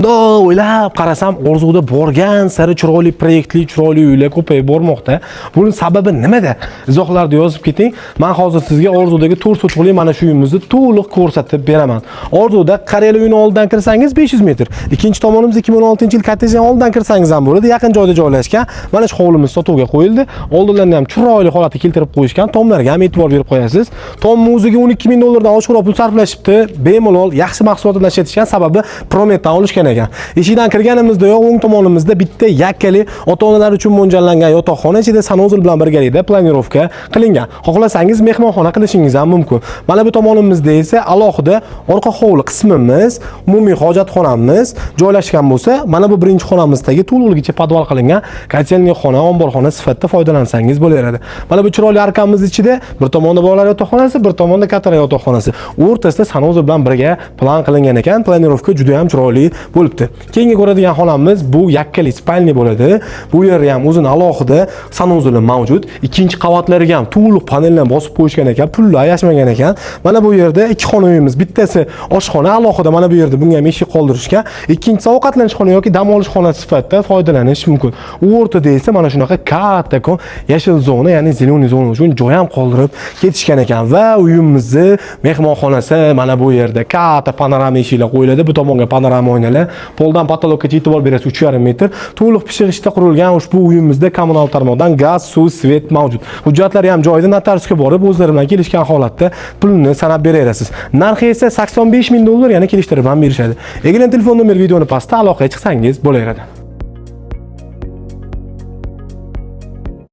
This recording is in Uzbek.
Bundoq o'ylab qarasam, orzuda borgan sari chiroyli proyektli, chiroyli uylar ko'payib bormoqda. Buning sababi nimada? Izohlarda yozib keting. Men hozir sizga orzudagi 4 sotixli mana shu uyimizni to'liq ko'rsatib beraman. Orzuda Qareli uyini oldidan kirsangiz 500 metr. Ikkinchi tomonimiz 2016-yil kottejning oldidan kirsangiz ham bo'ladi. Yaqin joyda joylashgan. Mana shu hovlimiz sotuvga qo'yildi. Oldinlarini ham chiroyli holatga keltirib qo'yishgan. Tomlarga ham e'tibor berib qo'yasiz. Tomni o'ziga 12 ming dollardan oshiqroq pul sarflashibdi. Bemalol yaxshi mahsulotlar ishlatishgan, sababi Prometdan olishgan ekan. Eshikdan kirganimizda o'ng tomonimizda bitta yakkali ota-onalar uchun mo'ljallangan yotoqxona, ichida санузел bilan birgalikda планировка qilingan. Xohlasangiz, mehmonxona qilishingiz ham mumkin. Mana bu tomonimizda esa alohida orqa hovli qismimiz, umumiy hojatxonamiz joylashgan bo'lsa, mana bu birinchi xonamizdagi to'liqligicha podval qilingan котельный xona, omborxona sifatida foydalansangiz bo'laveradi. Mana bu chiroyli arkamiz ichida bir tomonda bolalar yotoqxonasi, bir tomonda kattalar yotoqxonasi. O'rtasida санузел bilan birga plan qilingan ekan. Планировка juda ham chiroyli bo'libdi. Keyingi ko'radigan xonamiz bu yakkali спальный bo'ladi. Bu yerda ham o'zini alohida санузел i mavjud. Ikkinchi qavatlariga ham to'liq paneldan bosib qo'yishgan ekan, pulni ayashmagan ekan. Mana bu yerda ikki xona uyimiz, bittasi oshxona, alohida mana bu yerda bunga ham eshik qoldirishgan. Ikkinchisi ovqatlanish xona yoki dam olish xonasi sifatida foydalanish mumkin. O'rtada esa mana shunaqa kattakon yashil zona, ya'ni зеленый zona uchun joy ham qoldirib ketishgan ekan va uyimizni mehmonxonasi mana bu yerda katta panorama eshiklar qo'yiladi. Bu tomonga panorama oynalar, poldan потолок gacha e'tibor berasiz, 3,5 metr. To'liq pishiq ishda qurilgan ushbu uyimizda kommunal tarmoqdan gaz, suv, свет mavjud. Hujjatlari ham joyida, notariusga borib, o'zlari bilan kelishgan holatda pulni sanab beraverasiz. Narxi esa 85 ming dollar, yana kelishtirib ham berishadi. Egalan telefon nomer videoni pastda, aloqaga chiqsangiz bo'laveradi.